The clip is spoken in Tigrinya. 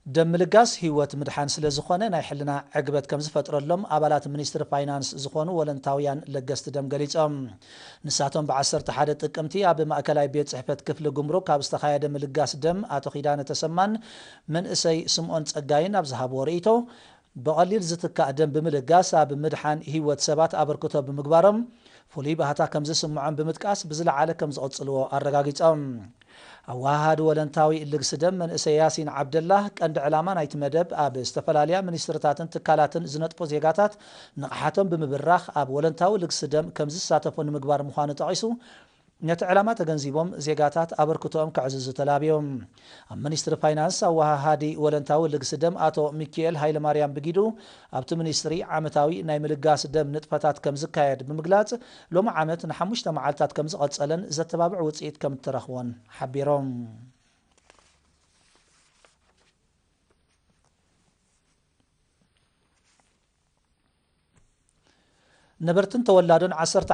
ደም ምልጋስ ህይወት ምድሓን ስለ ዝኾነ ናይ ሕልና ዕግበት ከም ዝፈጥረሎም ኣባላት ሚኒስትሪ ፋይናንስ ዝኾኑ ወለንታውያን ለገስቲ ደም ገሊጾም። ንሳቶም ብ ዓሰርተ ሓደ ጥቅምቲ ኣብ ማእከላይ ቤት ጽሕፈት ክፍሊ ጉምሩክ ኣብ ዝተኻየደ ምልጋስ ደም ኣቶ ኪዳነ ተሰማን መንእሰይ ስምኦን ጸጋይን ኣብ ዝሃብዎ ርእይቶ፣ ብቐሊል ዝትካእ ደም ብምልጋስ ኣብ ምድሓን ህይወት ሰባት ኣበርክቶ ብምግባሮም ፍሉይ ባህታ ከም ዝስምዖም ብምጥቃስ ብዝለዓለ ከም ዝቕጽልዎ ኣረጋጊጾም። ኣወሃሃዲ ወለንታዊ ልግሲ ደም መንእሰይ ያሲን ዓብደላህ ቀንዲ ዕላማ ናይቲ መደብ ኣብ ዝተፈላለያ ሚኒስትርታትን ትካላትን ዝነጥፉ ዜጋታት ንቕሓቶም ብምብራኽ ኣብ ወለንታዊ ልግሲ ደም ከም ዝሳተፉ ንምግባር ምዃኑ ጠቒሱ፣ ነቲ ዕላማ ተገንዚቦም ዜጋታት ኣበርክቶኦም ከዕዝዙ ተላብዮም። ኣብ ሚኒስትሪ ፋይናንስ ኣወሃሃዲ ወለንታዊ ልግሲ ደም ኣቶ ሚኪኤል ሃይለማርያም ብጊዱ ኣብቲ ሚኒስትሪ ዓመታዊ ናይ ምልጋስ ደም ንጥፈታት ከም ዝካየድ ብምግላጽ ሎሚ ዓመት ንሓሙሽተ መዓልታት ከም ዝቐጸለን ዘተባብዕ ውጽኢት ከም እተረኽቦን ሓቢሮም። ነበርትን ተወላዶን ዓሰርተ